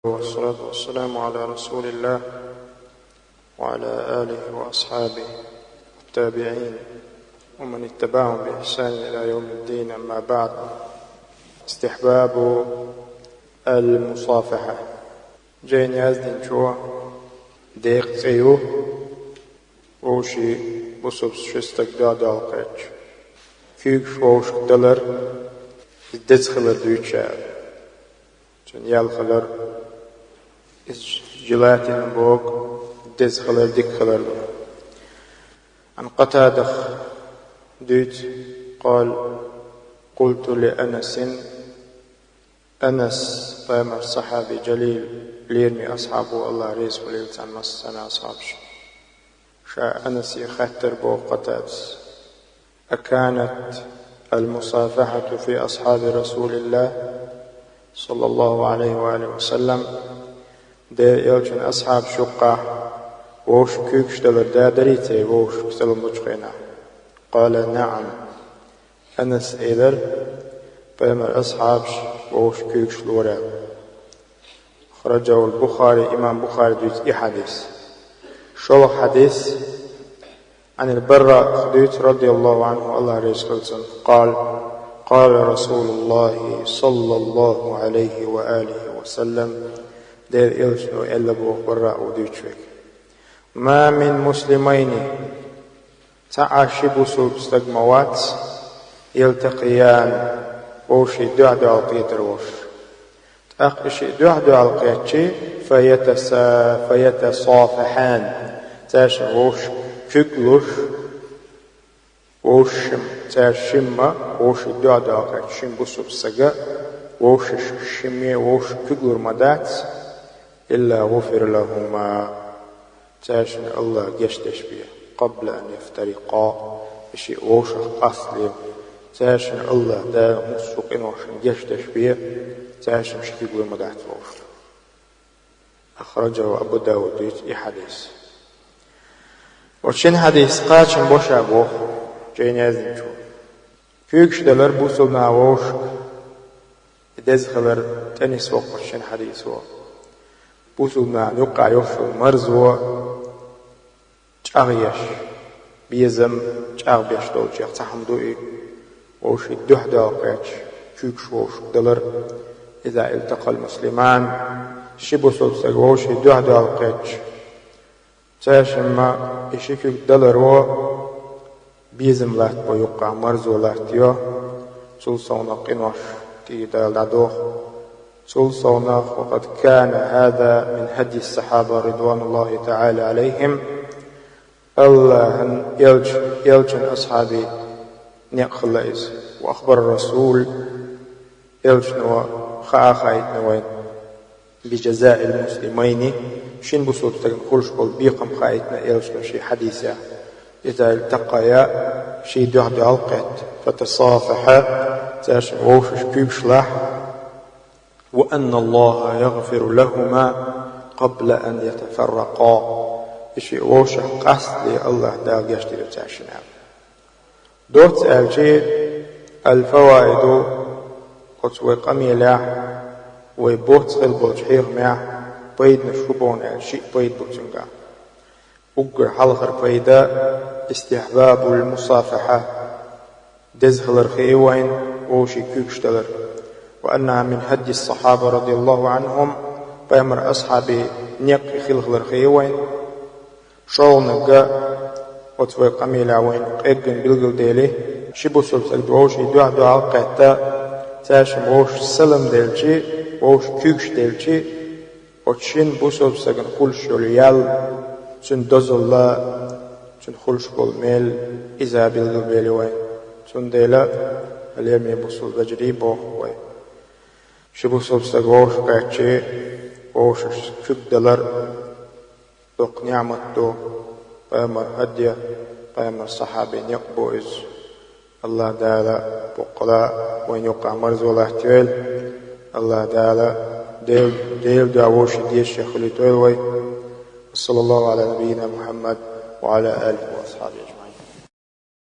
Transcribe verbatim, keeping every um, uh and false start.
والصلاة والسلام على رسول الله وعلى آله وأصحابه والتابعين ومن اتبعهم بإحسان إلى يوم الدين. أما بعد. استحباب المصافحة. Жайна яздинчо декъа цӀи ю, вовшийн бусалба стаг дуьхьал кхаьчча, куьйгаш вовшашка далар, иза деза хилар дуьйцуш. Цуьнан ял хилар, иза желательно боху, деза хилар дика хилар ду. عن قتادة дуьйцу, قال: قلت لأنس, Анас, пайхамаран сахьаби, жалил, лераме асхьаб ву, АллахӀ реза хуьлийла цунна, массарна а асхьабашна. Ша Анасе хаьттира боху Къатадас: أكانت المصافحة في أصحاب رسول الله صلى الله عليه وآله وسلم, Делан элчанан асхьабашна юккъехь вовшашка куьйгаш далар да дарий церан, вовшашка салам лучу хенахь? قال: نعم. Анаса элира, пайхамаран асхьабаша вовшашка куьйгаш лора аьлла. أخرجه البخاري, имам Бухари дуьйцу и хьадис. ШолгӀа хьадис, عن البراء дуьйцу, رضي الله عنه, АллахӀ реза хуьлийла цунна, قال: قال رسول الله صلى الله عليه وآله وسلم, Делан элчано аьлла боху Бараъ дуьйцуш верг: ما من مسلمين, цхьа а ши бусалба стаг ма вац, يلتقيان, вовшийн дуьхьал кхетар волуш. ТӀаккха и шиъ дуьхьал кхаьчча, فيتسا-, فيتصافحان, цаьршимма вовшашка куьг луш, вовшашимма, цаьршимма вовшийн дуьхьал кхаьчча, шина бусалба стага вовшашка шимма вовшашка куьг лур ма дац, إلا غفر لهما, цаьршинна АллахӀа гечдеш бен, قبل أن يفترقا, и шиъ вовшах къастале, цаьршинна АллахӀ Дала массо а къиношна гечдеш бен, цаьршимма ши куьг лур ма дац вовшашка. أخرجه أبو داود дуьйцу и хьадис. Оцу шина хьадисца кхачам бо ша боху жайна яздинчо. Куьйгаш далар бусалба наха вовшашка, и деза хилар тӀе нисвоккхуш шина хьадисо. Бусалба нахана юккъехь йолуш йолу марзо чӀагӀъеш, безам чӀагӀбеш долчех цхьа хӀума ду и, вовшийн дуьхьал кхаьчча, куьйгаш вовшашка далар. إذا التقى المسلمان, ши бусалба стаг вовшийн дуьхьал кхаьчча, цаьршимма и ши куьг даларо безам латтабо юккъехь, марзо латтайо, цул совнах къинош тӀера Дала дӀадоху. Цул совнах, وقد كان هذا من هدي الصحابة رضوان الله تعالى عليهم, АллахӀан элча-, элчанан асхьабийн некъ хилла иза. وأخبر الرسول, элчано хаа хаийтина вайна, بجزاء المسلمين, шина бусалба стагана хуьлуш болу бекхам хаийтина элчано шен хьадисехь. إذا التقيا, шиъ дуьхьал кхетта, فتصافحا, цаьршимма вовшашка куьйгаш лахь, وأن الله يغفر لهما قبل أن يتفرقا, и шиъ вовшах къастале АллахӀ Дала гечдийр цаьршинна. Доцца аьлча, الفوائد, оцу вай къамелехь, вай боцца хилла болчу хьехамехь пайданаш хӀун бу аьлча, шиъ пайда бу цуьнгахь. Уггар хьалхара пайда: استحباب المصافحة, деза хилар хии вайна вовшийн куьйгаш далар. وأنها من هدي الصحابة رضي الله عنهم, пайхамаран асхьабийн некъ хилла хилар хии вайна. ШолгӀаниг, оцу вай къамелехь вайна къеггина билгалдели, ши бусалба стаг вовшийн дуьхьал кхетта, цаьршимма вовшашка салам делча, вовшашка куьйгаш делча, оцу шина бусалба стагана хуьлуш йолу ял, цуьнан дозалла, цуьнан хуьлуш болу мел, иза билгалбели вайна. Цундела, лераме бусалба вежарий, боху вай, ши бусалба стаг вовшашка кхаьчча, вовшашка куьг далар доккха неӀмат ду, пайхамаран хӀадди, пайхамаран сахьабийн некъ бу иза. АллахӀ Дала боккъала вайна юккъехь марзо латтайойла. АллахӀ Дала Дел-, Делан дуьхьа вовшийн дезаш хуьлуьйтойла вай. وصلى الله على نبينا محمد وعلى آله وأصحابه أجمعين.